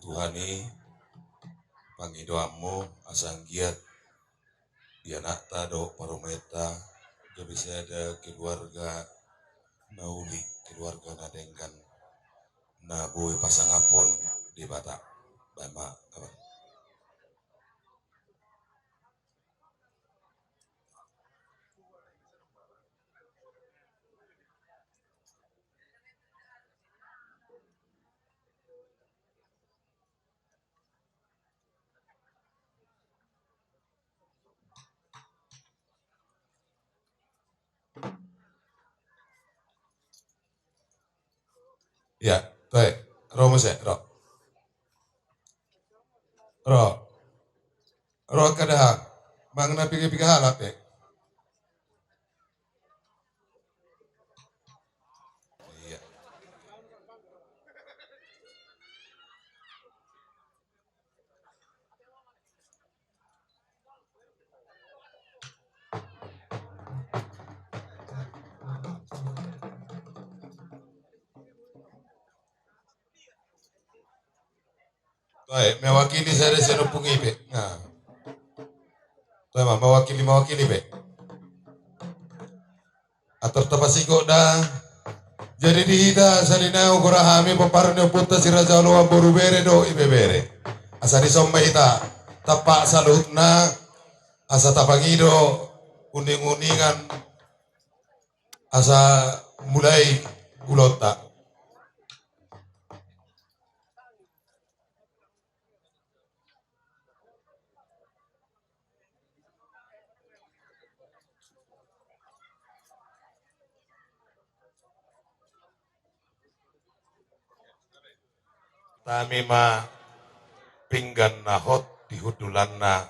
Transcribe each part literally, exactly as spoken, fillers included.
Tuhan i, pangidoanmu asa anggiat di anakta dohot parumaenta gabe sada keluarga na uli, keluarga na denggan, na boi pasangaphon Debata. Baen ma, Abang. Ia, toe. Ro muse, ro. Ro. Ro angka dahahang. Manang na piga-piga halak pe. Ia. Toe, mewakili sada sian ompung i pe. Nah. Toe ma, mewakili, mewakili pe. Atur tapasikok da. Jadi di hita saonari, hugoar hami pomparan ni ompunta si Raja Oloan, boru, bere dohot ibebere. Asa dison ma hita tampak saluhutna, asa tapangido uning-uningan, asa mulai ulaonta. Tami ma pinggan na hot di hundulanna,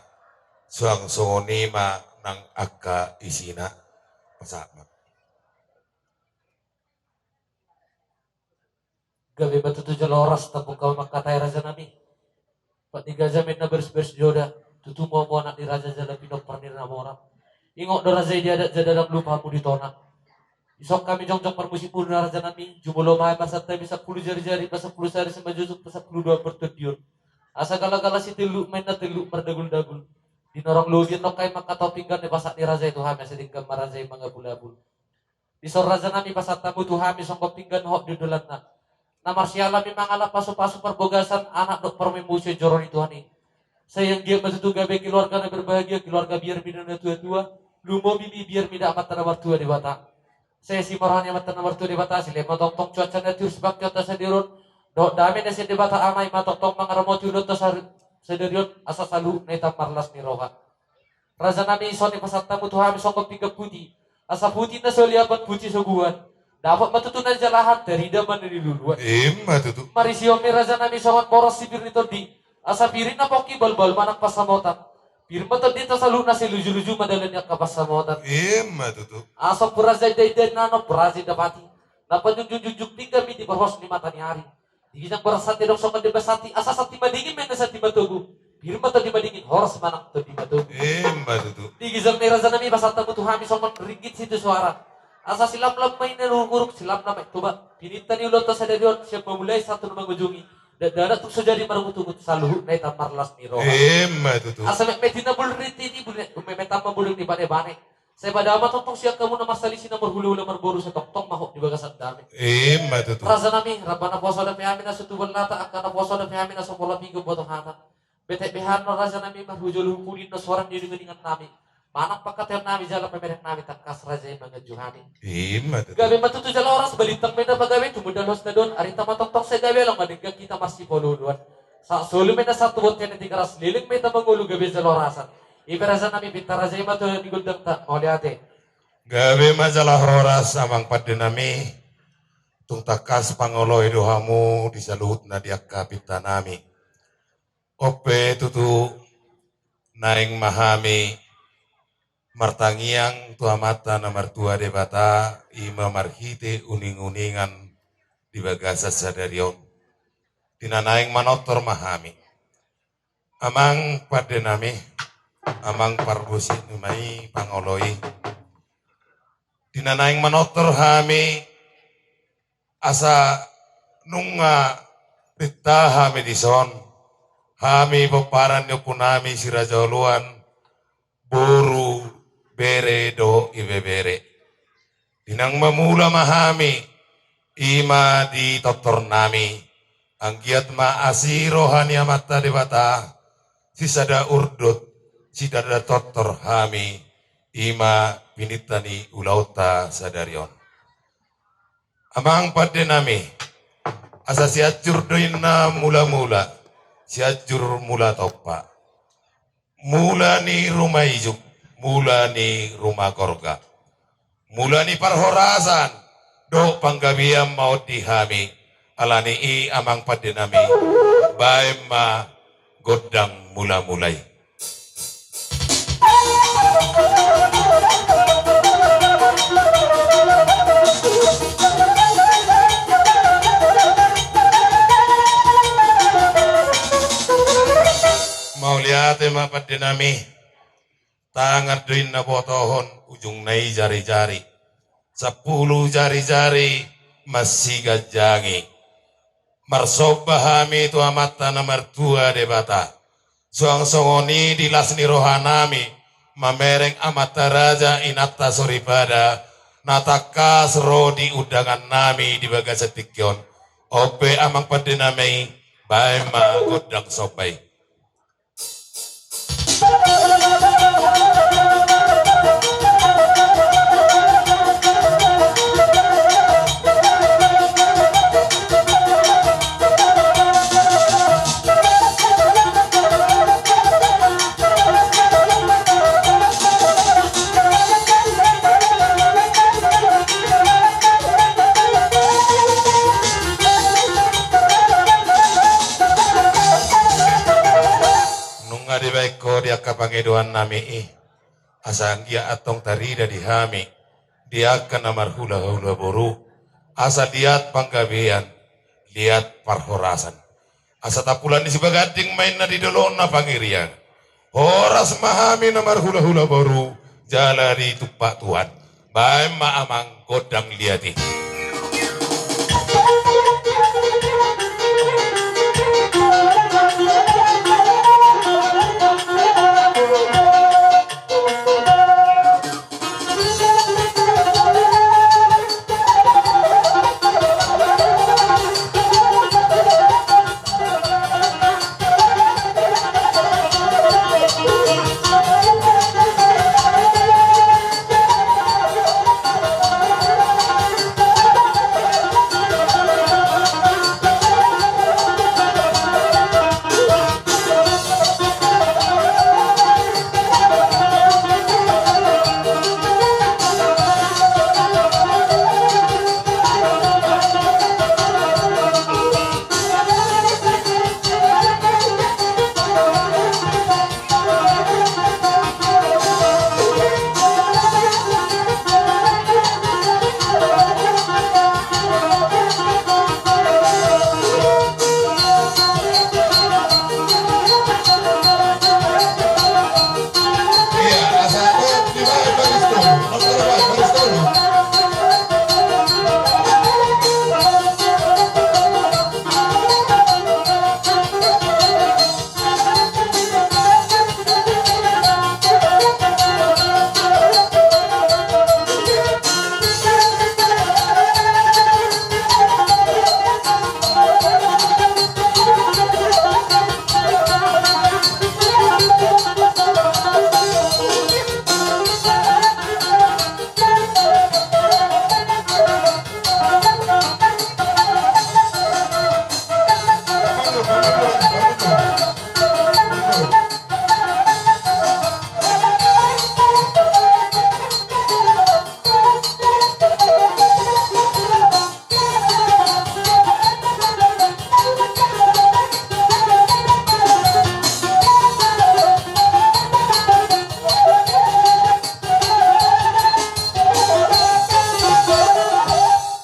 suang songon i ma nang angka isina. Pasahat ma. Gabe ma tutu jala horas, tampuk hamu mangkatai, raja nami. Pat ni gaja ma inna baris-baris ni hoda, tutu ma hamu anak ni raja jala pinompar ni na mora. Ingot do raja i di adat, jala ndang lupa hamu di tona. Dison hami jongjong marmusikmuna, raja nami, jumolo ma hami marsantabi, sampulu jari-jari, pasampulu sari simanjujung, pasampulu dua partondion. Asa gala-gala sitelluk ma inna telluk mardagul-dagul. Di na hurang lobi annon hami mangkatahon pinggan ni pasahat ni raja i tu hami, asa denggan ma raja i mangapul-apul. Dison, raja nami, pasahat hamu tu hami songon pinggan hot di hundulanna. Na marsiala hami mangalap pasu-pasu parbagasan anak dohot parumaen muse joro ni Tuhan i. Sai anggiat ma tutu gabe keluarga na berbahagia, keluarga biar mida na tua-tua, lumobi biar mida Amanta na martua Debata. Sai asi ma roha ni Amanta na martua Debata, silehon ma tongtong cuaca na tiur sipangkeonta sadari on, dohot dame na sian Debata Ama i ma tongtong mangaramoti ulaonta sa-, sadari on, asa saluhutna hita marlas ni roha. Raja nami, songon i pasahat hamu tu hami songon pinggan puti. Asa puti na so liapan, puti so buan. Dapot ma tutu na nijalahan, tarida ma na niluluan. Ima tutu. Marisi on ma i, raja nami, songon boras si pir ni tondi. Asa pir i na pongki, balbal manang pansamotan. Pir ma tondinta saluhutna, sai luju-luju ma dalan ni angka pansamotan. Ima tutu. Asa ompu raja inda-inda inna, ompu raja inda pati. Na panjunjung-junjung pinggan i di parhos ni mata ni ari. Di ginjang boras santi adong songon demban santi, asa santi madingin ma inna santi matogu. Pir ma tondi madingin, horas manang tondi matogu. Ima tutu. Di ginjang na i, raja nami, pasahat hamu tu hami songon ringgit sitio soara. Asa silamlam ma inna uruk-uruk, silamlam ma i Toba. Pininta ni ulaonta sadari on, sian mamulai sahat tu na mangujungi. Dakdanak tung so jadi marungut-ungut, saluhutna hita marlas ni roha. Ima tutu. Asa metmet inna bulung ni titi, bulung, metmet ma bulung ni bane-bane. Sai bada ma tongtong sian hamu na marsalisi, na marhula-hula, marboru, sai tongtong ma hot di bagasan dame. Ima tutu. Raja nami, ramba naposo dope hami na so tu Ballata, angka naposo dope hami na so pola pinggan boto hata. Betek be annon, raja nami, marhujolo-hujolo inna suara ni uning-uningan nami. Manang pangkataion nami jala pamereng nami, tangkas raja i manganju hami. Ima tutu. Gabe ma tutu jala horas, balintang ma inna pagabe, tumundalhon sadari on, arinta ma tongtong sai gabe, laho ma denggan hita marsipaolo-oloan. Sahat solu ma inna sahat tu bontean ni Tigaras, leleng ma hita mangolu, gabe jala horasan. I pe, raja nami, pinta raja i ma tu na di gondangta, mauliate. Gabe ma jala horas, amang pande nami. Tung tangkas pangoloi do hamu di saluhutna di angka pinta nami. On pe tutu, naeng ma hami martangiang tu Amanta na martua Debata, i ma marhite uning-uningan di bagasan sadari on. Di na naeng manortor ma hami. Amang pande nami, amang parmusik nami, pangoloi. Di na naeng manortor hami, asa nunga pinta hami dison, Hami pomparan ni ompunami Si Raja Oloan, boru, bere dohot ibebere. Di na mamula ma hami, i ma di tortornami, anggiat ma asi roha ni Amanta Debata, sisada urdot, sisada tortor hami, i ma pininta ni ulaonta sadari on. Amang pandenami, asa Sianjur do inna mulamula, Sianjur mula tompa. Mula ni ruma ijuk, mula ni ruma gorga. Mula ni parhorasan, dohot panggabean ma on di hami, ala ni i amang pandenami, baen ma gondang mulamula i. Mauliate ma pandenami. Tangan do inna botohon, ujungna i jarijari. Sampulu jarijari masiganjangi. Marsomba hami tu Amanta na martua Debata. Suang songon i di las ni rohanami, mamereng amanta raja inanta soripada, na tangkas ro di undangannami di bagasan tingki on. On pe amang pandenami, baen ma gondang somba i. Nunga dibaen ho di angka pangidoannami i, asa anggiat antong tarida di hami, di angka na marhulahula boru, asa liat panggabean, liat parhorasan. Asa tampulan ni Sibaganding ma inna di dolok na pangirian. Horas ma hami na marhulahula boru, jala ditumpak Tuhan. Baen ma amang gondang liat i.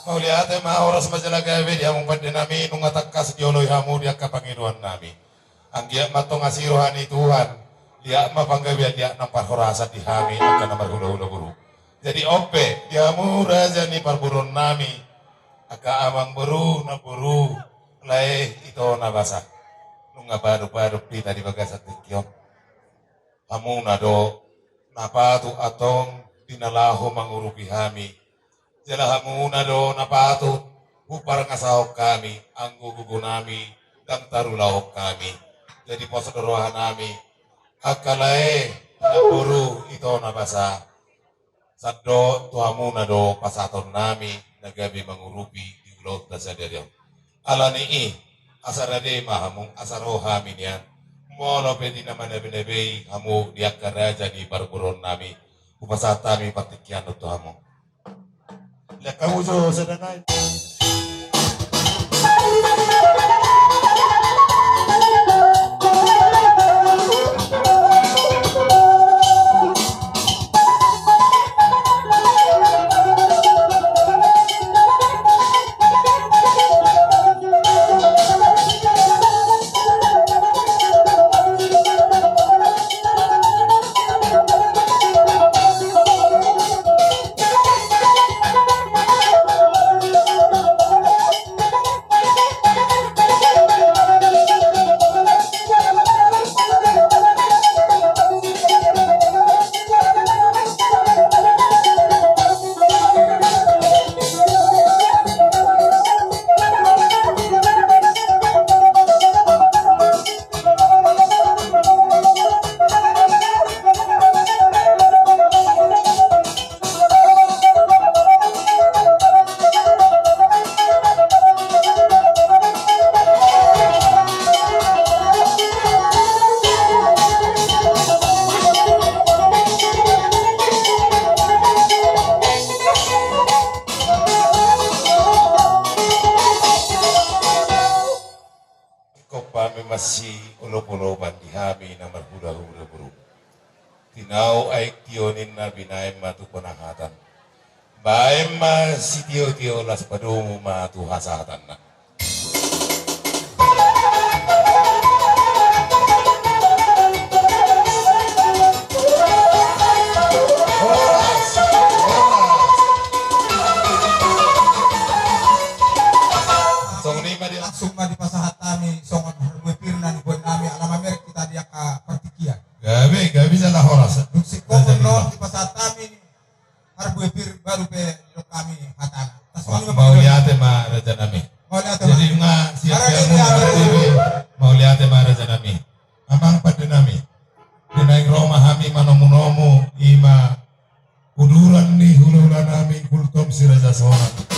Mauliate ma, horas ma jala gabe di hamu pandenami, nunga tangkas dioloi hamu di angka pangidoannami. Anggiat ma antong asi roha ni Tuhan, liat ma panggabean, liat nang parhorasan di hami angka na marhulahula boru. Jadi on pe, di hamu raja ni parboruonnami, angka amang boru, namboru, lae, ito na basa. Nunga padupadup hita di bagasan tingki on. Hamuna do na patut antong di na laho mangurupi hami. Jala hamuna do na patut huparngasahon hami anggo gogonami ndang tarulahon hami. Jadi pos do rohanami, angka lae, namboru, ito na basa. Sandok tu hamuna do pasahatonnami na gabe mangurupi di ulaonta sadari on. Alani i, asa rade ma hamu, asa ro hami nian. Molo pe di na manabinabei hamu di angka raja ni parboruonnami, hupasahat hami partingkian on tu hamu. Lek hamu jo sada nai. Ingkon pe hami masiolopolopan di hami na marhulahula boru. Tinahu aek tio ninna, binaen ma tungkonan hata. Baen ma sitiotio, las padomu ma tu hasahatanna. Songon i ma di langsung ma dipasahat hami songon harbue pir na niboan nami ala mamereng hita di angka partingkian. Gabe, gabe jala horas. Dung singkop on dipasahat hami harbue pir baru pe didok hami hatana. Mauliate ma raja nami. Mauliate ma. Jadi nga siap siap mauliate ma raja nami. Amang pande nami. Di naeng ro ma hami manomunomu ima uduran ni hulahula nami Kultom si Raja Sonang.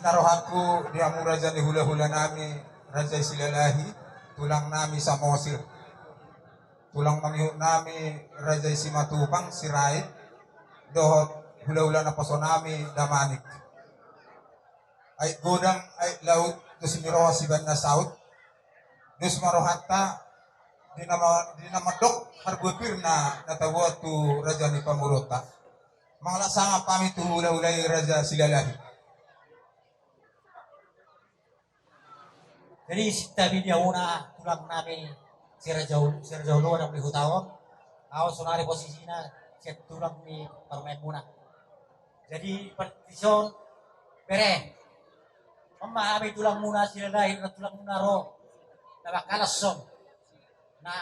Tarohangku di hamu raja ni hulahula nami, raja i Silalahi, tulang nami Samosir, tulang mangihut nami raja i Simatupang, Sirait, dohot hulahula naposo nami Damanik. Aek godang, aek laut, dos ni roha sibaen na saut, dos ma rohanta di na ma-, di na mandok harbue pir na, na taboan tu raja ni pamoruonta. Mangalap sangap hami tu hulahula i raja Silalahi. Jadi, sintabi di hamuna tulang nami Siraja-, Siraja Oloan na di huta on, ahu saonari posisina sian tulang ni parumaenmuna. Jadi, partingkian on, bere, on ma hami tulangmuna Silalahi, tulangmuna ro, na mangkalas on. Na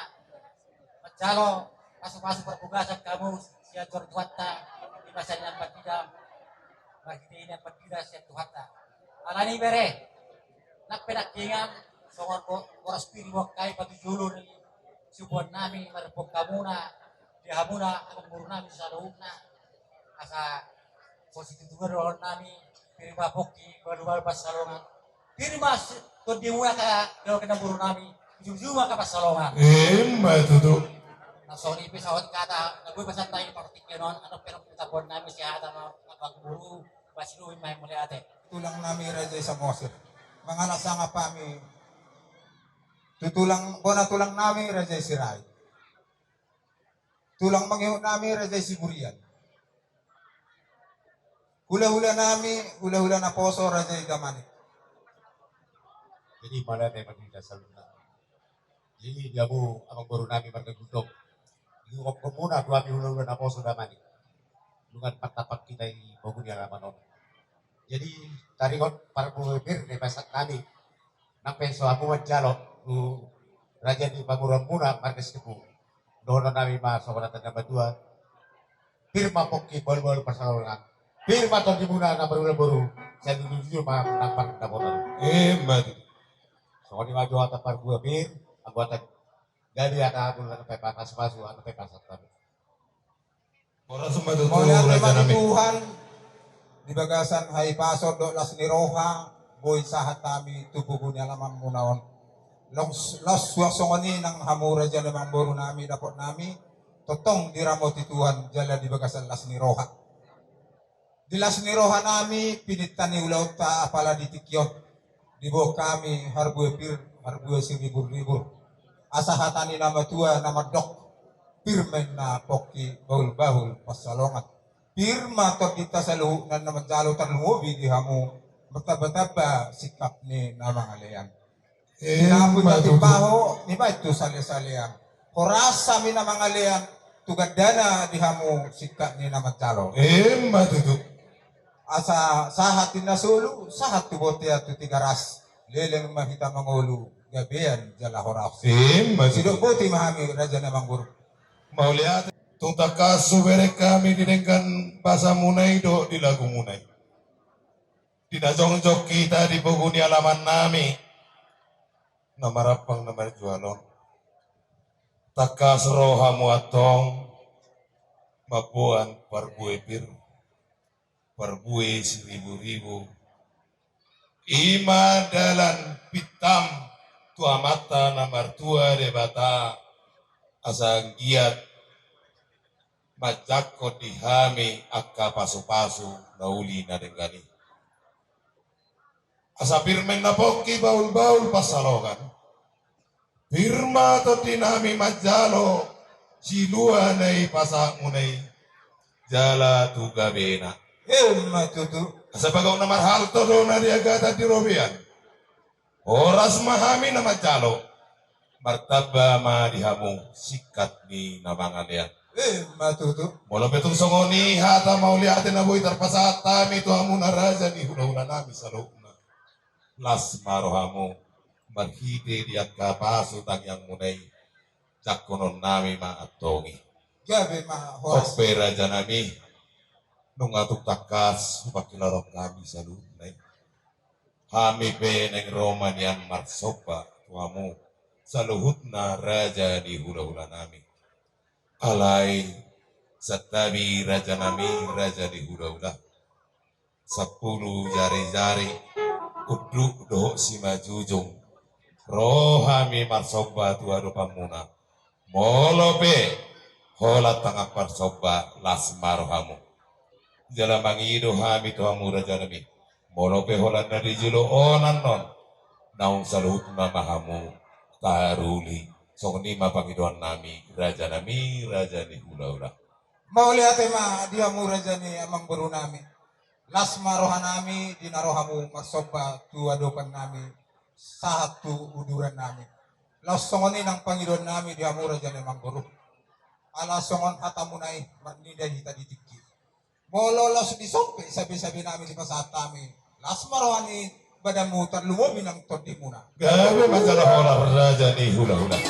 manjalo pasupasu parbagason hamu sian joro Tuhanta, di bagasan na mandila, marhite i na mandila sian Tuhanta. Alani i bere, nang pe nangkiningan songon bo-, boras pir diboan hami patujolo ni siboan nami, marboan hamuna di hamuna amangboru nami saluhutna. Asa, songon situtu ma dohonon nami, pir ma pongki, balu-balu pansalongan. Pir ma si-, tondimuna angka, dohot angka namboru nami, ujung-ujung ma angka pansalongan. Ima tutu. Na songon i pe sahat hata, na boi pasahat hami partingkian on, adong pe na taboan nami sian hata ma, amangboru, basi do ima mauliate. Tulang nami raja i Samosir. Mangalap sangap hami tu tulang, bona tulang nami raja i Sirait. Tulang mangihut nami raja i Siburian. Hulahula nami, hulahula naposo raja i Damanik. Jadi, mauliate ma di hamuna saluhutna. Jadi, di hamu amangboru nami marga Gultom. Di hukop hamuna tu hami hulahula naposo Damanik. Nunga martampak hita di pogu ni alaman on. Jadi, taringot parbue pir na dipasahat nami. Nang pe so hamu manjalo tu raja ni pamoruonmuna marga Sitepu. Dohonon nami ma songon hata ni natuatua. Pir ma pongki, balu-balu pansalongan. Pir ma tondimuna na marhula boru. Sai jujur-jujur ma nang pandapotan. Ima tutu. Songon i ma jo hata parbue pir, anggo hata gabe hata, anggo hata pe pasupasu, hata pe pasahat. Horas ma tutu. Mauliate ma raja nami. Tuhan, di bagasan hahipason dohot las ni roha, boi sahat hami tu pogu ni alamanmuna on. Laos, laos suang songon i nang hamu raja ni amangboru nami, dapot nami, tongtong diramoti Tuhan jala di bagasan las ni roha. Di las ni roha nami, pininta ni ulaonta apala di tingki on. Diboan hami harbue pir, harbue siribur-ribur. Asa hata ni na matua na mandok, pir ma inna pongki, bahul-bahul pansalongan. Pir ma tondinta saluhutna na manjalo, tarlumobi di hamu, martamba-tamba singkat ni na mangalean. Ima tutu. Nibaen tu sale-salean. Horas hami na mangalean, tu gandana di hamu singkat ni na manjalo. Ima tutu. Asa sahat di na solu, sahat tu bontean tu Tigaras. Leleng ma hita mangolu, gabean jala horas. Ima tutu. Sidok boti ma hami raja ni amangboru. Mauliate. Tung tangkas hubereng hami di denggan basamuna i dohot di lagumuna i. Di na jongjong hita di pogu ni alaman nami, na marampang na marjual on. Tangkas ro hamu antong, mamboan parbue pir, parbue siribu-ribu. Ima dalan pintam tu Amanta na martua Debata, asa anggiat manjangkon di hami angka pasu-pasu na uli na denggan i. Asa pir ma inna pongki, bahul-bahul pansalongan. Pir ma tondi nami manjalo silua na dipasahatmuna i jala tu gabena. Ima tutu. Asa bagot na marhalto do na diagatan di robean. Horas ma hami na manjalo, martamba ma di hamu singkat ni na mangalean. Ima tutu. Molo pe tung songon i hata mauliate na boi tarpasahat hami tu hamuna raja ni hula-hula nami saluhutna, las ma rohamu marhite di angka pasu tangiangmuna i, jangkonon nami ma antong i. Gabe ma horas. On pe raja nami, nunga tung tangkas hupangkilala hami saluhutna i. Hami pe naeng ro ma nian marsomba tu hamu saluhutna raja ni hula-hula nami. Alai santabi raja nami, raja ni hula-hula. sampulu jari-jari, unduk dohot simanjujung, ro hami marsomba tu adopanmuna. Molo pe holan tangan parsomba, las ma rohamu. Jala mangido hami tu hamu rajanami, molo pe holan na di jolo on annon, naung saluhutna ma hamu taruli. Songon i ma pangidoannami, rajanami, raja ni hulahula. Mauliate ma di hamu raja ni amangborunami. Las ma rohanami di na ro hamu marsomba tu adopannami sahat tu udurannami. Laos songon i nang pangidoannami di hamu raja ni amangboru. Ala songon hatamuna i, marnida hita di tingki. Molo laos dison pe sabe-sabenami dipasahat hami, las ma roha ni badanmu, tarlumobi nang tondimuna. Gabe ma jala horas raja ni hulahula.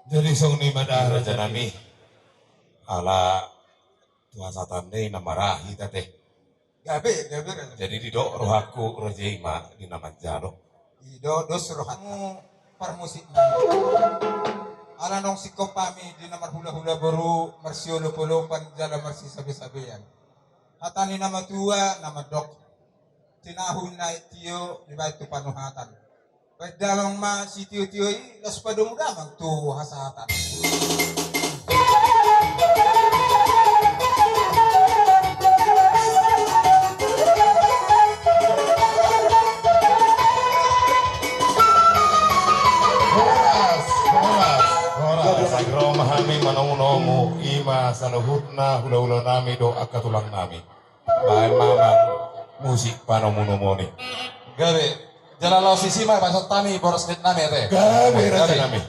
Jadi songon i ma da rajanami, ala tu hasahatan ni na marhite. Gabe, gabe, gabe. Jadi didok rohangku raja i ma di na manjalo. Didok dos rohangku parmusik. Ala naung singkop hami di na marhulahula boru, marsiolopolopan jala marsisabesabean. Hata ni na matua na mandok: Tinahu na tio dibaen tu panuhatan. Baen damang ma sitiotio i, laos padomu damang tu hasahatan. Horas, horas, horas. Sai ro ma hami manomunomu, i ma saluhutna hulahulanami dohot angka tulangnami. Baen ma amang musik panomunomu on i. Gabe. Jala laos disi ma pasahat hami boras ni inanami, ate. Gabe, gabe, rajanami.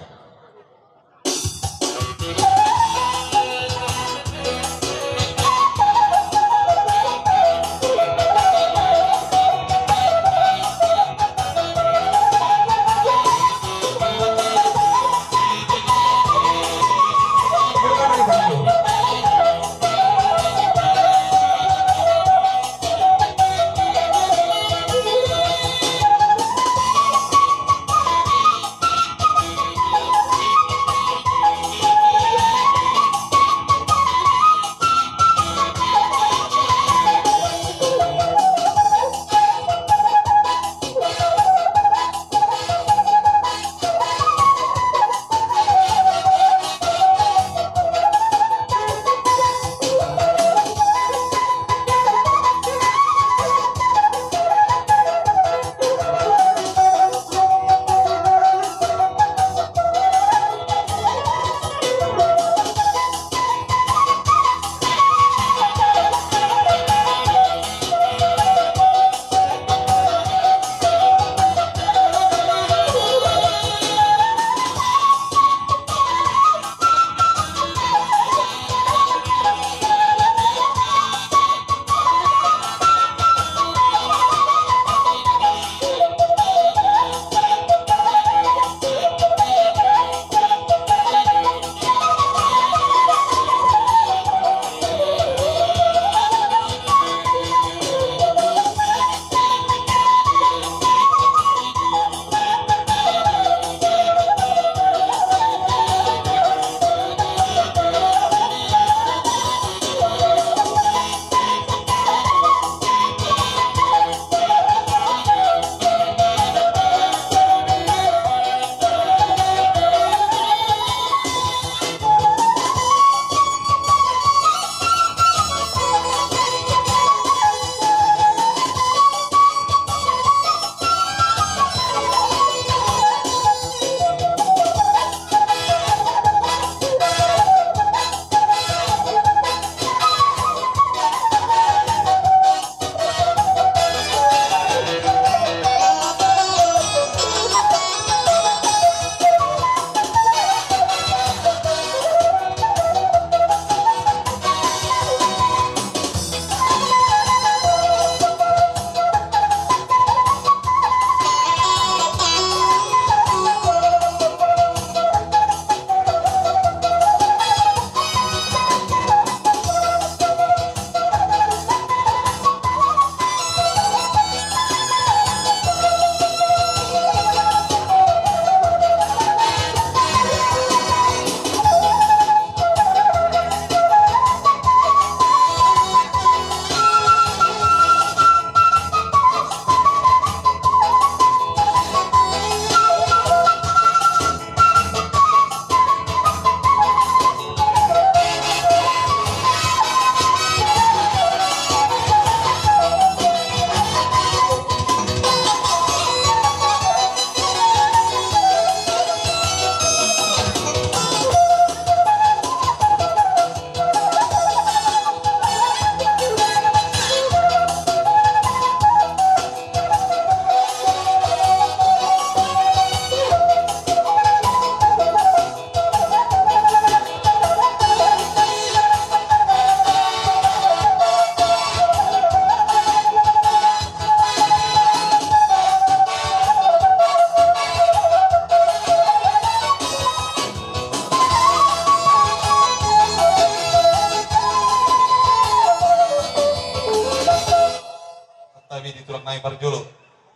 Parjolo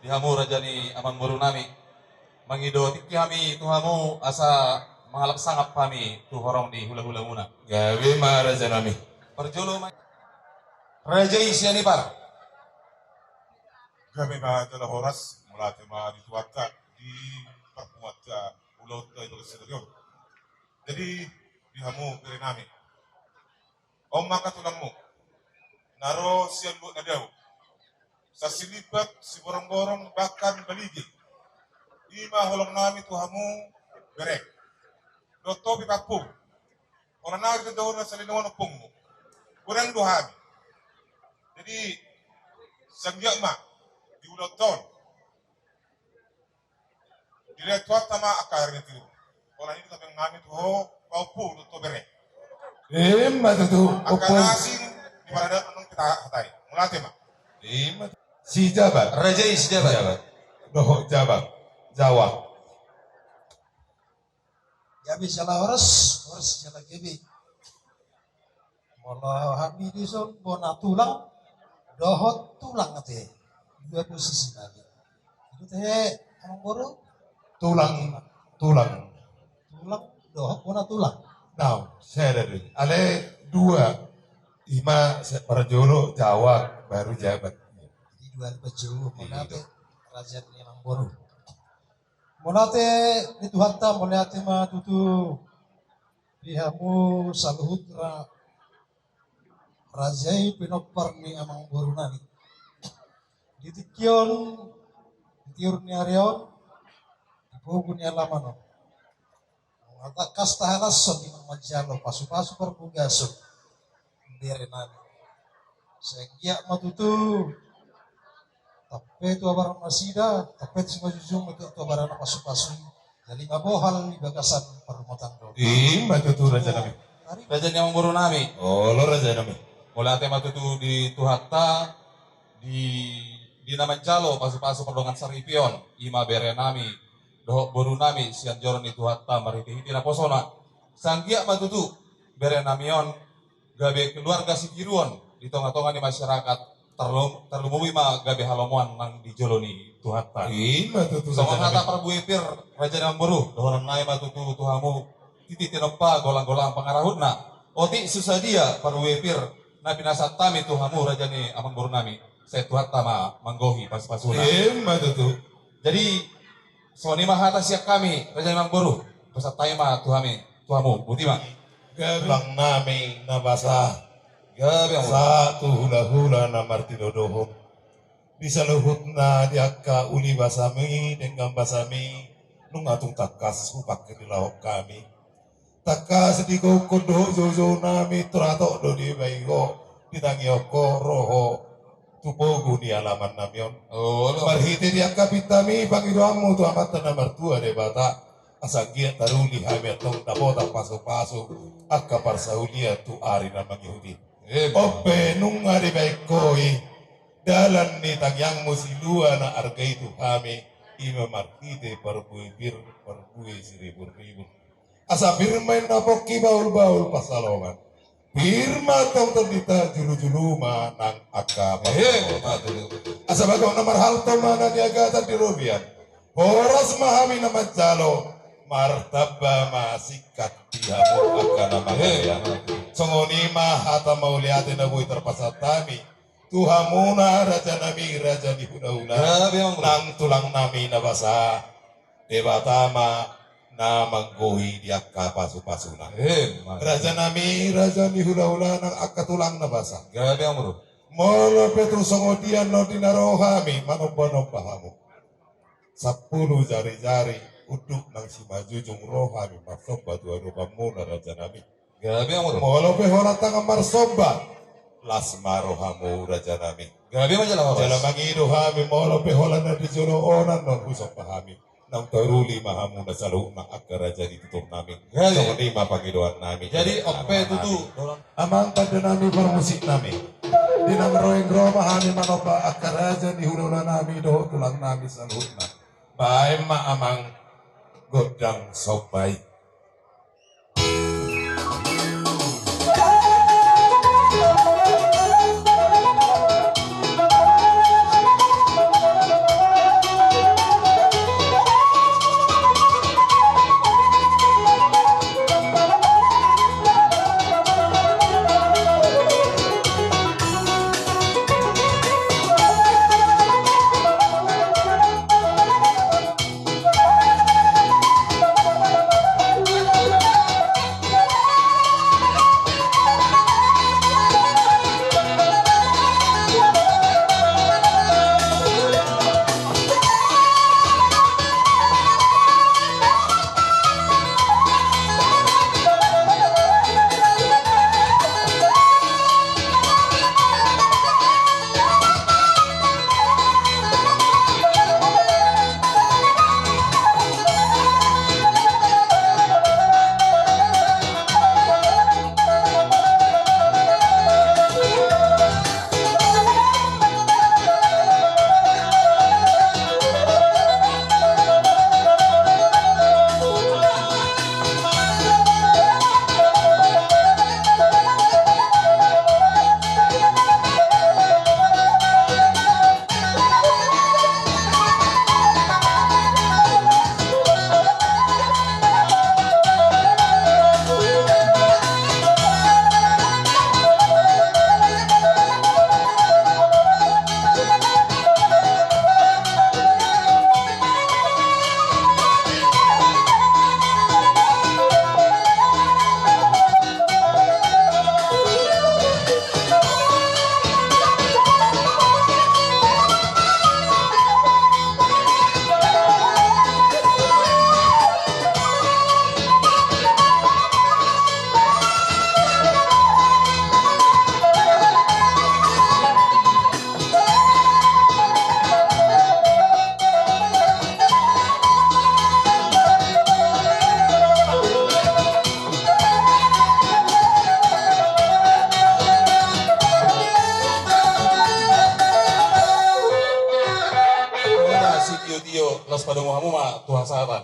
di hamu raja ni amangboru nami. Mangido tingki hami tu hamu asa mangalap sangap hami tu horong ni hulahulamuna. Gabe ma raja nami. Parjolo ma. Raja i sian Ipar. Gabe ma jala horas, mauliate ma di Tuhanta di parpunguanta ulaonta di bagasan sadari on. Jadi di hamu bere nami. On ma angka tulangmu na ro sian luat na dao. Sasilipat, siborongborong, bahkan balige. I ma holong nami tu hamu bere. Dohot topi pangpung. Holan nari do dohonon salelengon ompungmu. Godang do hami. Jadi sanggiat ma di ulaonta on. Dilehon Tuhanta ma angka ari ni tiur. Holan i do tapian nami tu ho pahompu dohot ho bere. Ima tutu. Angka na asing di paradaton on hita hatai. Mauliate ma. Ima tutu. Sijabat. Raja i Sijabat. Sijabat. Dohot Jabat. Jawa. Gabe jala horas, horas jala gabe. Molo hami dison bona tulang dohot tulang ate. Dua posisi nami. Itu te amangboru. Tulang, tulang. Tulang dohot bona tulang. Nau, sada do. Alai dua. Ima parjolo Jawa baru Jabat. Jadi dua parjolo. Mauliate raja ni amangboru. Mauliate di Tuhanta, mauliate ma tutu di hamu saluhut ra-, raja i pinompar ni amangboru nami. Di tingki on, di tiur ni ari on, di pogu ni alaman on. Tangkas tahalashon di na manjalo pasupasu parbagason. Bere nami. Sanggiat ma tutu. Tampe tu abar nasida, tampe tu simanjujung ma tu, tu abar na pasupasu. Jadi ma bohal di bagasan parrumatanggaon. Ima tutu raja nami. Raja ni amangboru nami. Olo raja nami. Mauliate ma tutu di Tuhanta di, di na manjalo pasupasu pardongan saripeon. Ima bere nami. Dohot boru nami sian joro ni Tuhanta marhitehite naposona. Sanggiat ma tutu bere nami on gabe keluarga sitiruon di tongatonga ni masyarakat, tarlum-, tarlumobi ma gabe halomoan nang di jolo ni Tuhanta. Ima tutu. Songon hata parbue pir raja ni amangboru, dohonon nami ma tutu tu hamu, titi tinompa golanggolang pangarahutna. Otik so sadia parbue pir na pinasahat hami tu hamu raja ni amangboru nami, sai Tuhanta ma manggohi pasupasuna. Ima tutu. Jadi songon i ma hata sian hami raja ni amangboru, pasahat hami ma tu hami, tu hamu, boti ma. Gabe. Tulang nami na basa. Gabe amangboru. Sahat tu hulahula na martinodohon. Di saluhutna di angka uli basami, denggan basami, nunga tung tangkas hupangkilalaon hami. Tangkas di gokhon dohot joujou nami, turatok do dibaen ho, ditangihon ho, ro ho tu pogu ni alaman nami on. Olo. Marhite di angka pintami pangidoanmu tu Amanta na martua Debata, asa anggiat taruli hami antong dapotan pasupasu angka parsaulian tu ari na mangihut i. Ima. On pe nunga dibaen ho i dalan ni tangiangmu silua na arga i tu hami, ima marhite parbue pir, parbue siriburribur. Asa pir ma inna pongki, bahulbahul pansalongan. Pir ma antong tondinta, julujulu ma nang angka. Ima tutu. Asa bagot na marhalto ma na niagatan di robean. Horas ma hami na manjalo, martamba ma singkat di hamu angka na mangalia. Ima tutu. Songon i ma hata mauliate na boi tarpasahat hami tu hamuna raja nami, raja ni hulahula. Gabe amangboru. Nang tulang nami na basa. Debata ma na manggohi di angka pasupasuna. Ima tutu. Raja nami, raja ni hulahula, nang angka tulang na basa. Gabe amangboru. Molo pe tung songon dia annon di na ro hami manombanomba hamu, sampulu jarijari unduk nang simanjujung ro hami marsomba tu adopanmuna raja nami. Gabe amangboru. Molo pe holan tangan marsomba, las ma rohamu raja nami. Gabe ma jala horas. Jala mangido hami molo pe holan na di jolo on annon husomba hami, naung taruli ma hamu na saluhutna angka raja ni tutur nami. Gabe. Songon i ma pangidoan nami. Jadi on pe tutu. Amang tanda nami, parmusik nami, di na ro i ro ma hami manomba angka raja ni hulahula nami dohot tulang nami saluhutna. Baen ma amang gondang somba i. Domu hamu ma tu hasahaton.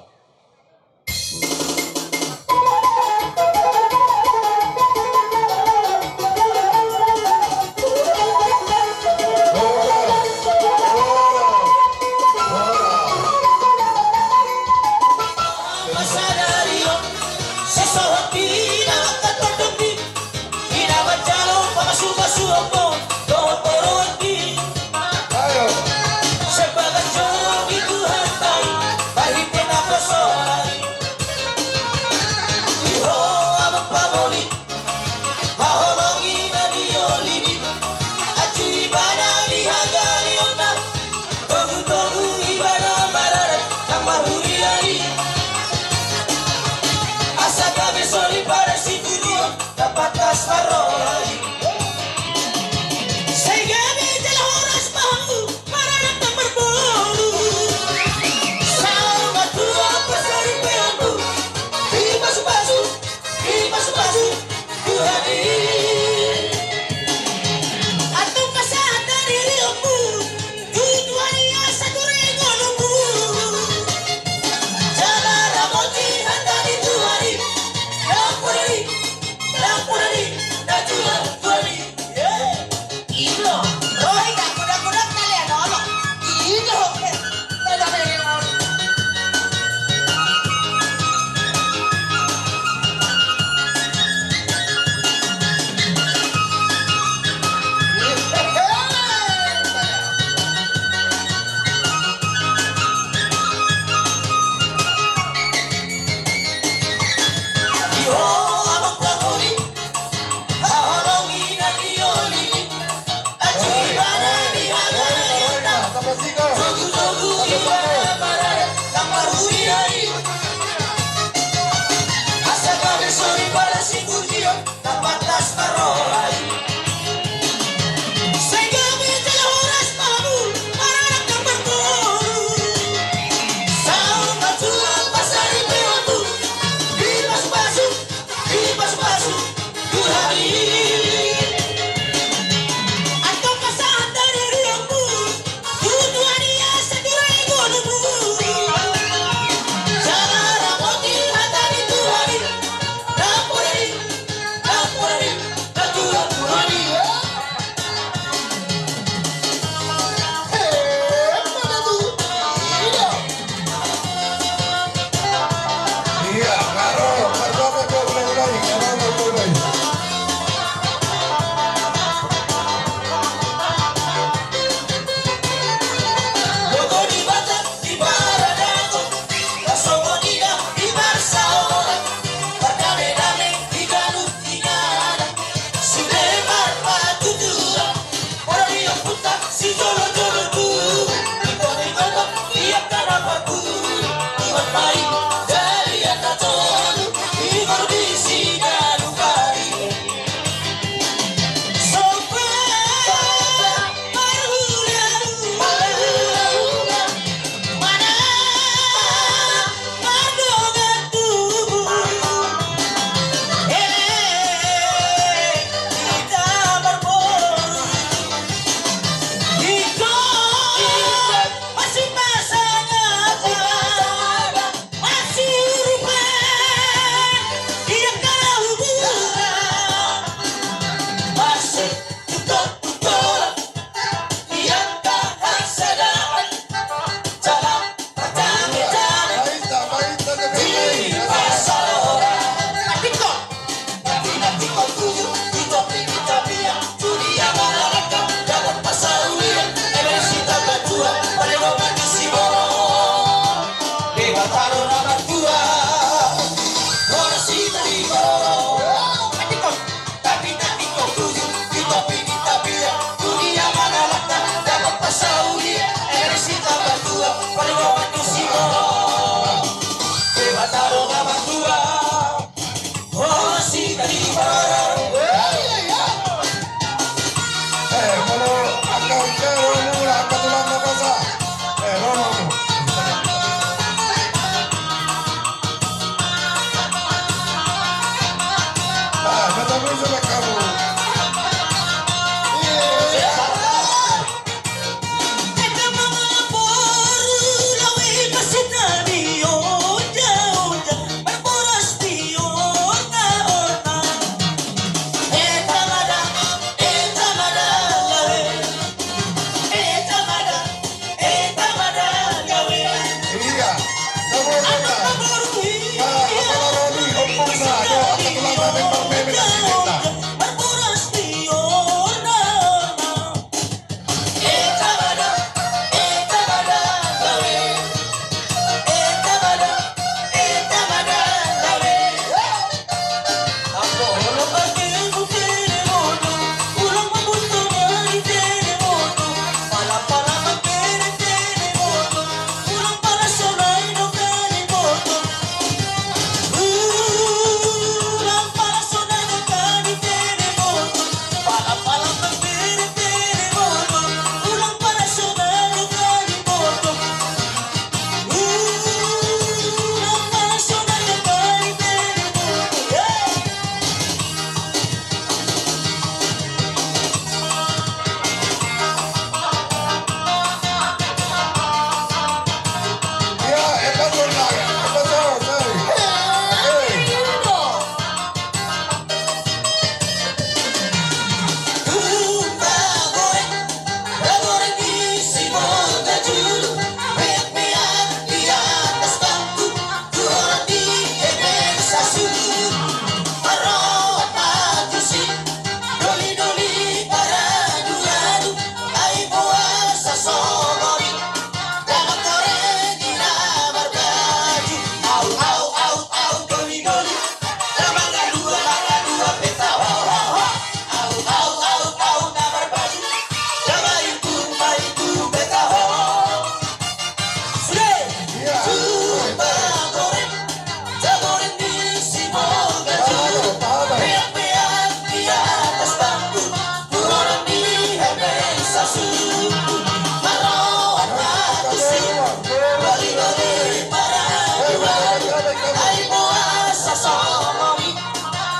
Ai boasa songon i,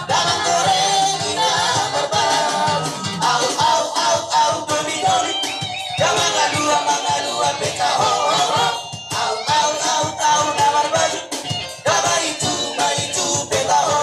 damang goreng i na marbaju. Au, au, au, au, doli, doli. Damang mangalua, mangalua pe taho. Au, au, au, au, na marbaju. Damang itu, ma itu pe taho.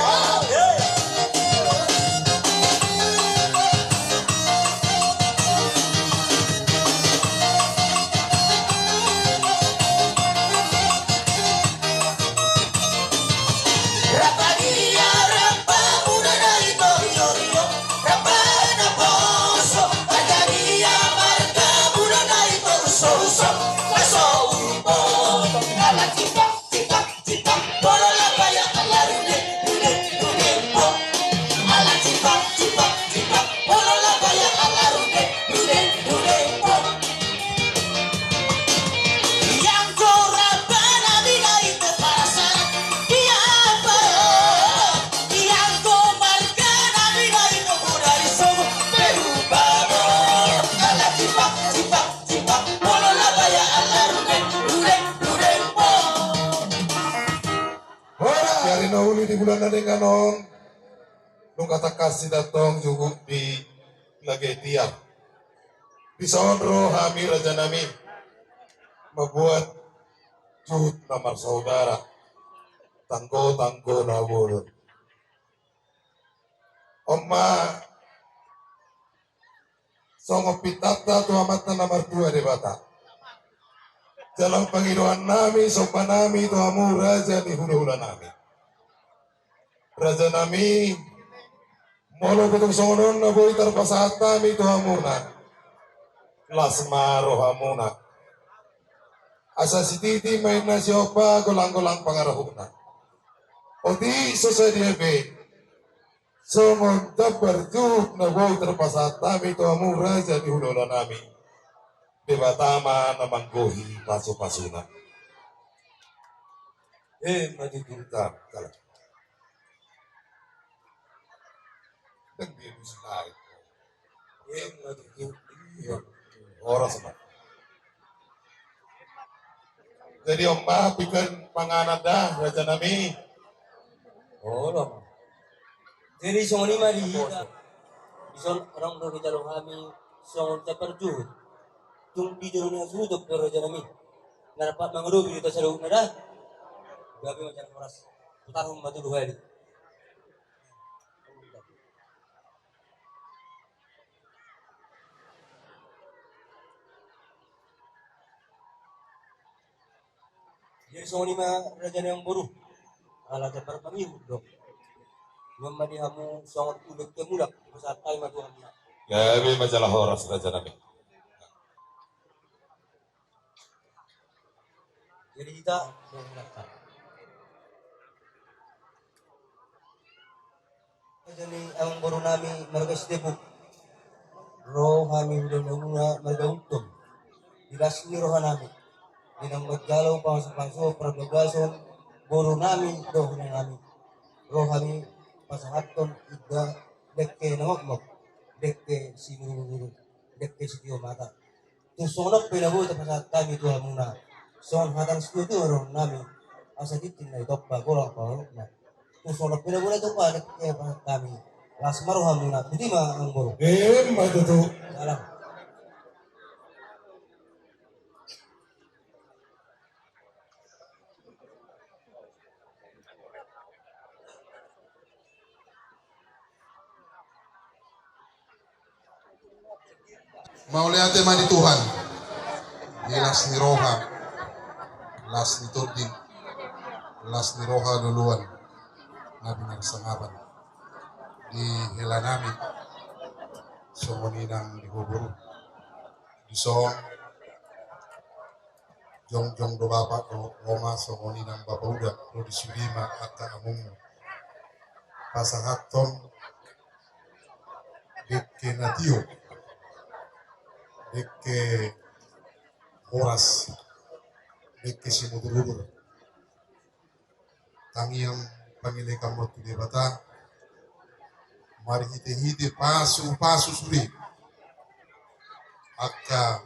Horas. Di ari na uli di bulan na denggan on, nunga tangkas hita tong juhut di lage tiar. Dison ro hami rajanami mambuat juhut na marsaudara, tanggo-tanggo na bolon. On ma songon pintanta tu Amanta na martua Debata. Jala pangidoannami, sombanami tu hamu raja ni hulahulanami. Rajanami, molo pe tung songon on na boi tarpasahat hami tu hamuna, las ma rohamuna. Asa sititi ma inna siompa, golanggolang pangarahutna. Otik so sadia pe songon jambar juhut na boi tarpasahat hami tu hamu raja ni hulahulanami, Debata ma na manggohi pasupasuna. Emma tutu. Tang, kalak. Dang dia bisa lain. Emma tutu. Horas ma. Jadi on ma pinggan panganan da, rajanami. Olo. Jadi songon i ma di hita. Dison adong do dijalo hami songon jambar juhut. Tung dijalo ni hasuhuton pe, rajanami. Na dapat mangadopi do hita saluhutna da. Gabe ma jala horas. Putarhon ma tolu hali. Jadi songon i ma raja ni amangboru. Ala jambar pangihut do. Nuaeng ma di hamu songon unek pe mulak, pasahat hami ma tu hamuna. Gabe ma jala horas, rajanami. Jadi hita, raja ni amangborunami marga Sitepu. Ro hami hulahula marga Gultom. Di las ni rohanami, di naung manjalo pangasupasu parbagason borunami dohot inanami. Ro hami pasahathon inda dengke na mokmok, dengke simudurudur, dengke sitio mata. Tung songon on pe na boi tarpasahat hami tu hamuna, songon hata na sitio tu ma dohononnami, asa tintin na ditompa, golang pangarahutna. Tung songon on pe na boi tarpasahat hami, las ma rohamuna. Botima, amangboru. Emma tutu. Salam. Mauliate ma di Tuhan. Di las ni roha, las ni tondi, las ni roha loloan na pinarsangapan di helanami, songon i nang di boru. Dison jongjong do bapa dohot oma, songon i nang bapa uda dohot di sude ma angka amongmu. Pasahathon dengke na tio, dengke horas, dengke simudurudur. Tangiang pangelekan ma tu Debata marhitehite pasupasu sude angka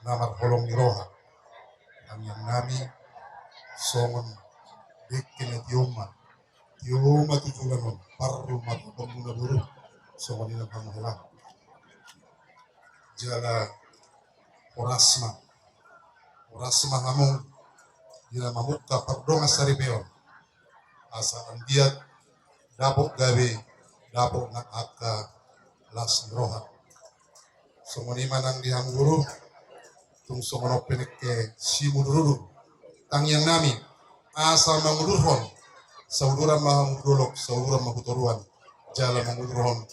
na marholong ni roha. Tangiangnami songon Dengke na tio ma, tio ma tu joloan on, parru ma tu hamu na boru. Songon i nang hamu hela. Jala horas ma, horas ma hamu di na mamungka pardongan saripeon. Asa anggiat dapot gabe, dapot nang angka las ni roha. Songon i ma nang di hamu boru, tung songon on pe dengke simudurudur tangiang nami, asa mangudurhon, sauduran ma hamu dolok, sauduran ma tu toruan, jala mangudurhon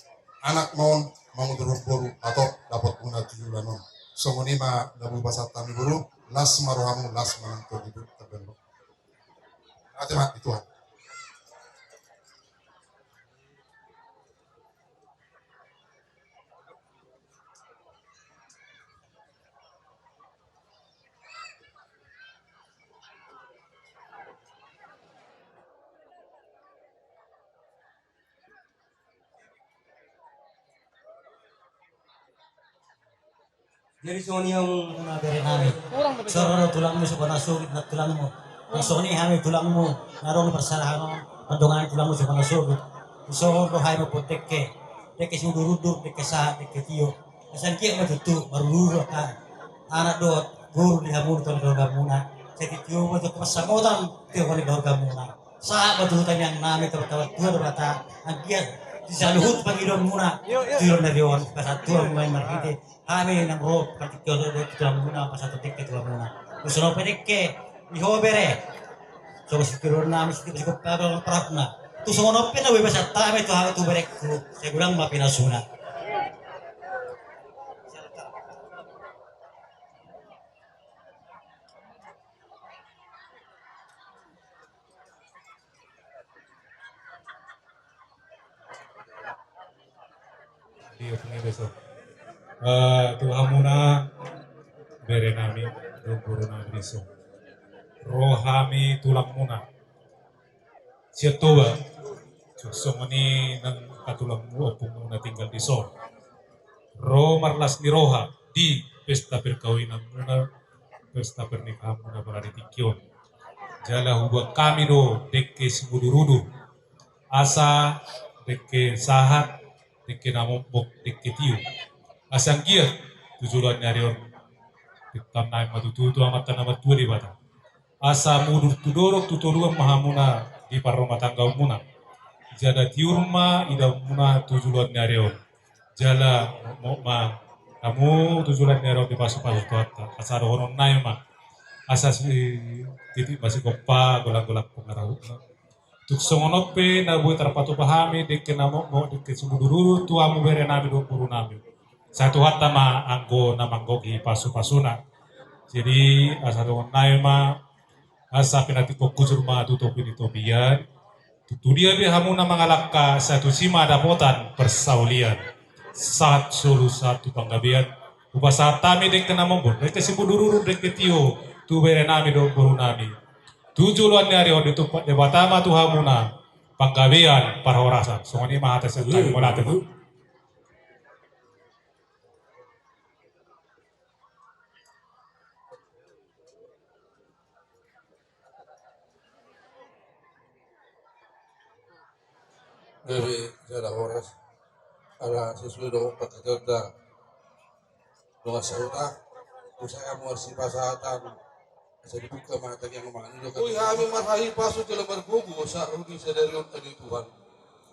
anak ma on, mangudurhon boru, atop dapot muna tu joloan on. Songon i ma na boi pasahat hami boru, las ma rohamu, las ma nang tondi. Ate ma di Tuhan. Jadi songon i hamu na bere nami. Songon i do tulangmu, songon na sogit na tulangmu. Songon i hami tulangmu na adong di parserahan on, mandongani tulangmu songon na sogit. Songon do hami mamboan dengke, dengke simudurudur, dengke sahat, dengke tio. Asa anggiat ma tutu marudurudur angka anak dohot boru di hamu dohot keluargamuna. Sai tio ma tutu pansamotan, tio ma di keluargamuna. Sahat ma tutu tangiang nami, tabat-tabat Tuhan Debata, anggiat di saluhut pangidoanmuna tu joloan ni ari on, pasahat Tuhan ma i marhite hami nang ro, patik jolo do tu hamuna, pasahat dengke tu hamuna. Tung songon on pe dengke di ho bere, songon sitiruon nami, sitiruon si kompaga, parahutna. Tung songon on pe na boi pasahat hami tu hami tu berengku, sai godang ma pinasuna. Iya, pengen besok. Eh, tu hamuna bere nami, dohot boru nami di son. Ro hami tulangmuna sian Toba. Songon i nang angka tulangmu, ompungmu na tinggal di son. Ro marlas ni roha di pesta perkawinanmuna, pesta pernikahanmuna pada di tingki on. Jala huboan hami do dengke simudurudur. Asa dengke sahat, dengke na momok, dengke tio. Asa anggiat tu joloan ni ari on, pintanami ma tutu tu Amanta na martua Debata. Asa mudur tu dolok tu toruan ma hamuna di parrumatanggaonmuna. Jala tiur ma idaonmuna tu joloan ni ari on. Jala mo-, ma hamu tu joloan ni ari on dipasu-pasu Tuhanta. Asa dohononnami ma. Asa sititik ma sigompa, golang-golang pangarahutna. Tung songon on pe na boi tarpatupa hami dengke na momok, dengke simudurudur tu hamu bere nami dohot boru nami. Sai Tuhanta ma anggo na manggohi pasu-pasuna. Jadi asa dohononnami ma, asa pinantikhon hujur ma tu topi ni topi an. Tu dia be hamu na mangalangka, sai tusi ma dapotan parsaulian. Sahat solu sahat tu panggabean. Hupasahat hami dengke na momok, dengke simudurudur, dengke tio tu bere nami dohot boru nami. Tu joloan ni ari on ditumpak Debata ma tu hamuna panggabean parhorasan. Songon i ma hata sian hami, mauliate ma. Gabe jala horas. Ala sesuai dohot pangkataion da dongan sahuta, tu sai hamu marsipasahatan. Asa dibuka ma tangiang mangan i do. Ui, hami marhahi pasu jala margogo sahat ro di sadari on, ale Tuhan.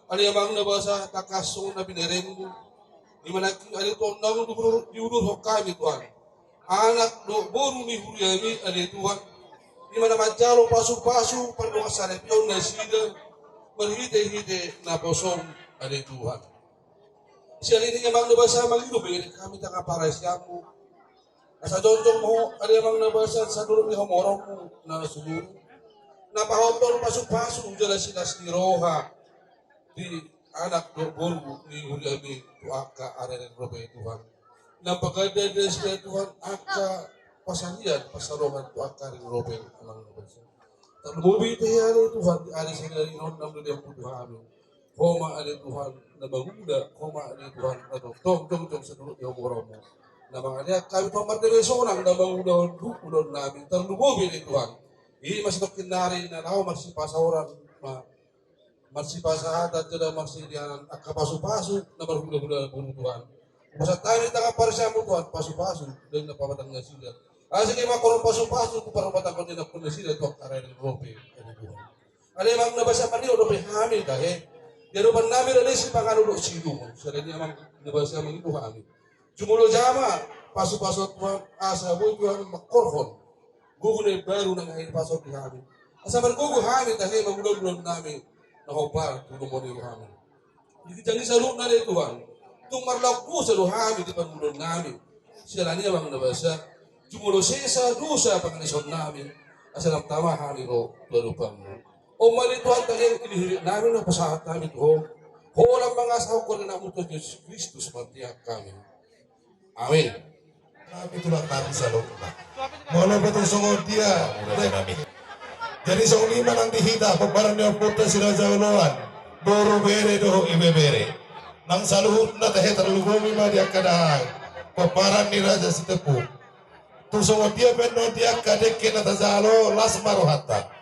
Ale Amang na basa, tangkas songon na binerengmu, di mana nangkin ale Tuhan naung diudur-, diudurhon hami Tuhan, anak dohot boru ni huriami, ale Tuhan, di mana manjalo pasu-pasu pardongansaripeon nasida marhite-hite naposom, ale Tuhan. Sian i Amang na basa, mangido be hami tangan parasianmu. Asa jongjong ma ho, ale Amang na basa, sahat tu dolok ni hamoraonmu na sumurung, na pahothon pasu-pasu jala silas ni roha di anak dohot boru ni huriami tu angka ari-ari na ro be Tuhan. Na paganda nasida Tuhan angka pasalian, pansalongan tu angka ari na ro be, Amang na basa. Tarlumobi pe ale Tuhan di ari sadari on naung dilean Ho tu hami. Ho ma ale Tuhan na mangula, Ho ma ale Tuhan na tongtong jongjong sahat tu dolok ni hamoraonmu. Na mangalean hami Tuhan mardame sonang na mangulahon ulaon nami, tarlumobi ale Tuhan I ma sitongkin nari na laho marsipasaoran ma, marsipasahatan jala marsilianan angka pasupasu na marhulahula boru Tuhan. Hupasahat hami tangan parsiamu Tuhan, pasupasu, dan na pamatang nasida. Asa i ma koron pasupasu tu parpatangon ni angka nasida tu angka ari na ro pe, Tuhan. Alai amang na basa, marnidok dope hami tahe. Di adopan nami rade sipanganon dohot sidung. Sada ni amang na basa mangido hami. Jumolo jama pasupasu Tuhan, asa boi Tuhan mangkorhon gogo na imbaru nang hita pasahat di hami. Asa margogo hami tahe mangula ulaon nami na hombar tu lomo ni rohami. Di ginjang ni saluhutna ale Tuhan, tung marlaok dosa do hami di parngoluon nami. Siala ni amang na basa, jumolo sesa dosa panganeson nami, asa ndang tama hami ro tu adopanmu. On ma ale Tuhan tahe, ilihilih nami na pasahat hami tu ho. Ho na mangasahon goar ni anakmu Tuhan Jesus Kristus martangiang hami. Amin. Nami tulang nami saluhutna. Molo pe tung songon dia. Jadi songon i ma nang di hita pomparan ni ompunta si Raja Oloan, boru bere dohot ibebere. Nang saluhutna tahe tarlumobi ma di angka dahahang pomparan ni Raja Sitepu. Tung songon dia pe annon di angka dengke na tajalo, las ma rohanta.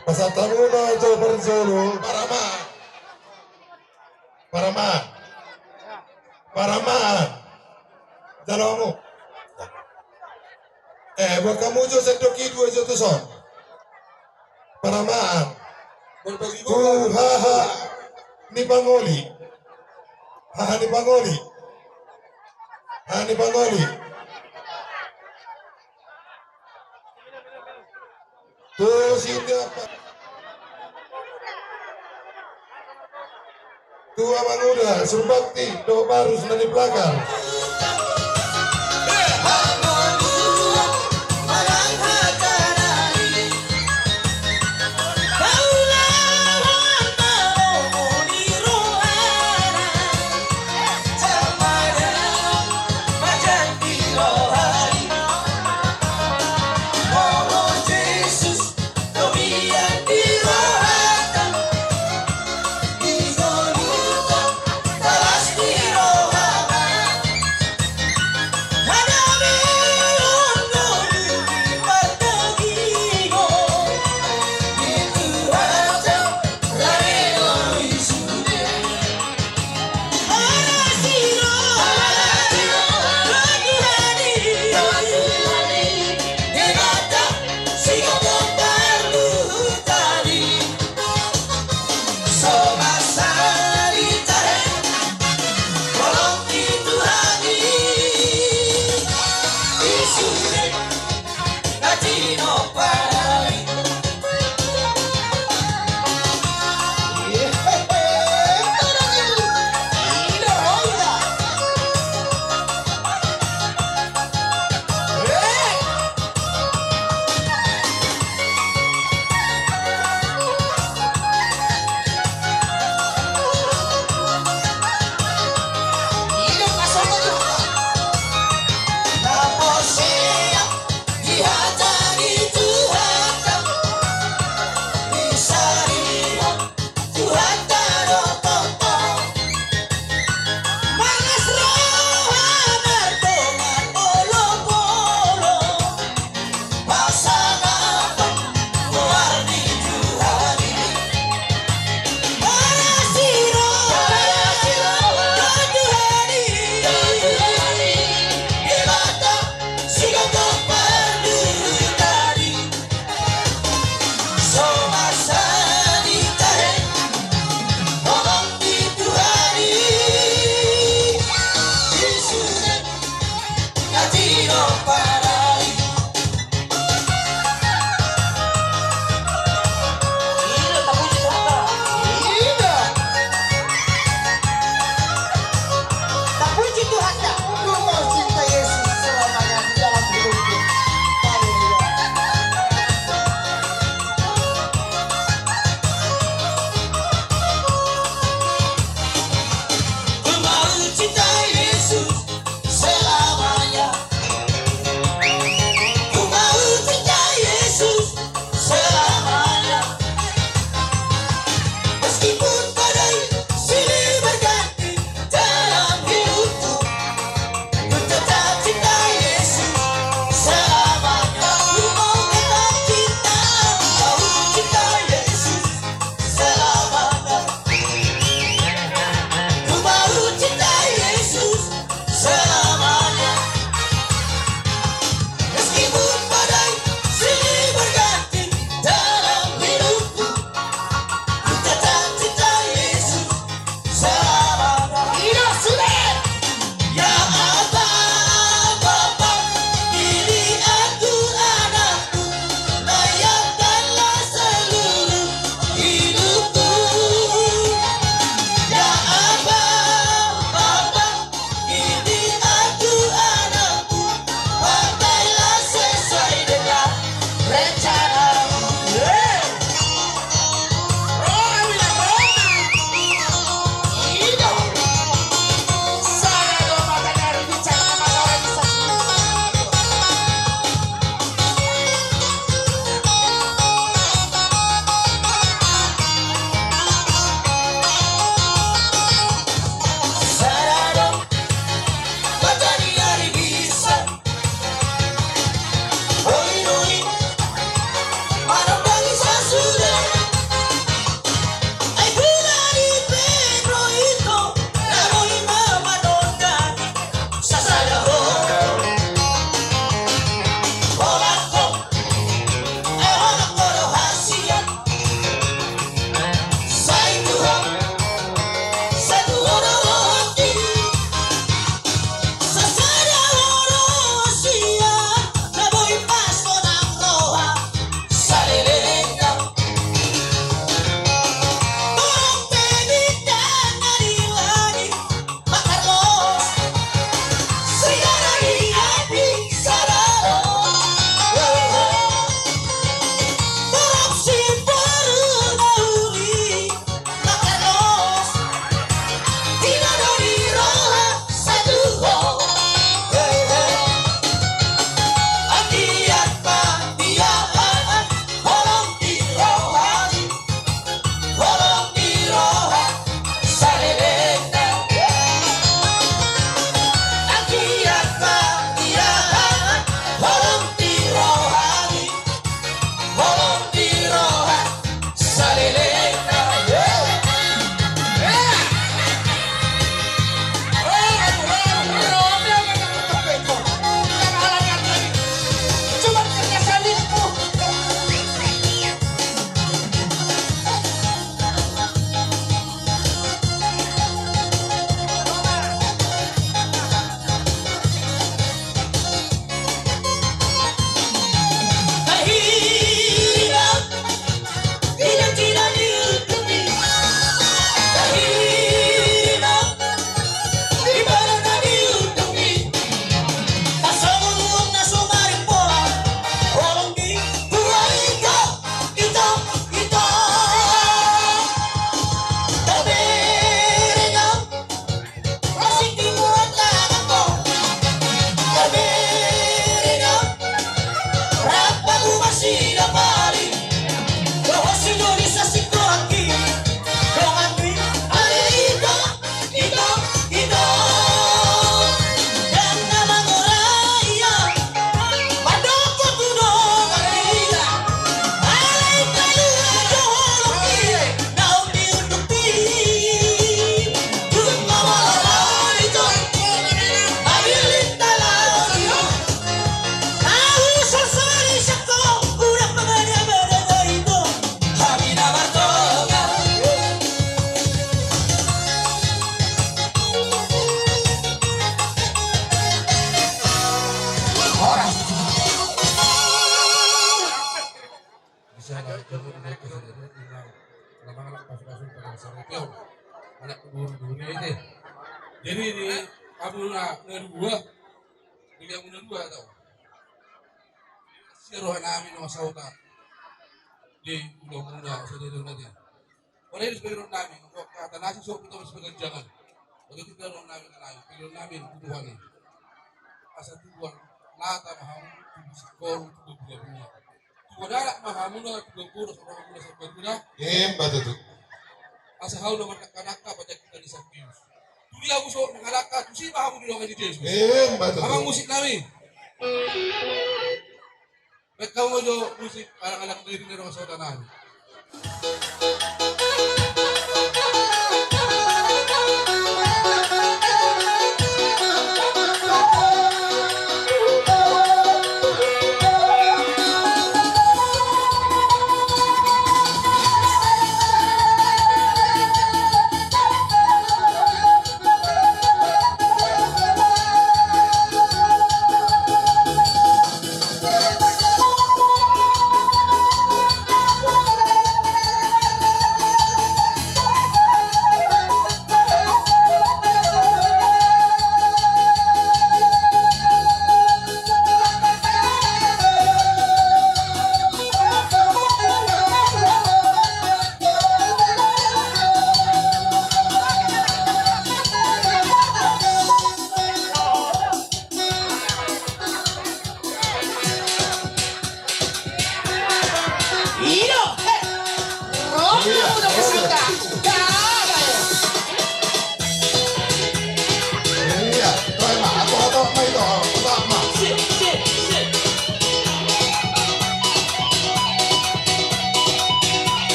Pasahat hamu ma jo parjolo. Paramaan. Paramaan. Paramaan. Jalo hamu. Eh, buat hamu jo sendok i dua jo tuson. Paramaan. Tu haha ni pangoli. Haha ni pangoli. Haha ni pangoli. Tu si Uti apa? Tu amang uda, surbakti, dohot barus na di belakang. Mangalap pasu-pasu pada masyarakat. Anak kedua-dua ini. Jadi di hamuna na dua, di hamuna na dua tau. Sian roha nami na sahuta. Di ulaon muna sadari on ate. Ora ini sebagai roha nami, kok kata nasi sok kita sebagai jangan. Oke, kita roha nami kan ayo, sebagai roha nami, kebutuhan ini. Asa tubuan lata ma hamu, tubu singkoru, tubu bunga-bunga. Tubu anak ma hamuna, tubu boru, tubu boru, tubu boru. Emma tutu. Asa hau na mardangka-dangka, pajak kita di Santius. Tudia hamu so mangalangka, tusi ma hamu di dongan ni Jesus. Emma tutu. Amang musik nami. Baen hamu jo musik anak-anak diri na dongan sahuta nami.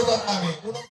Tuhan nami, unang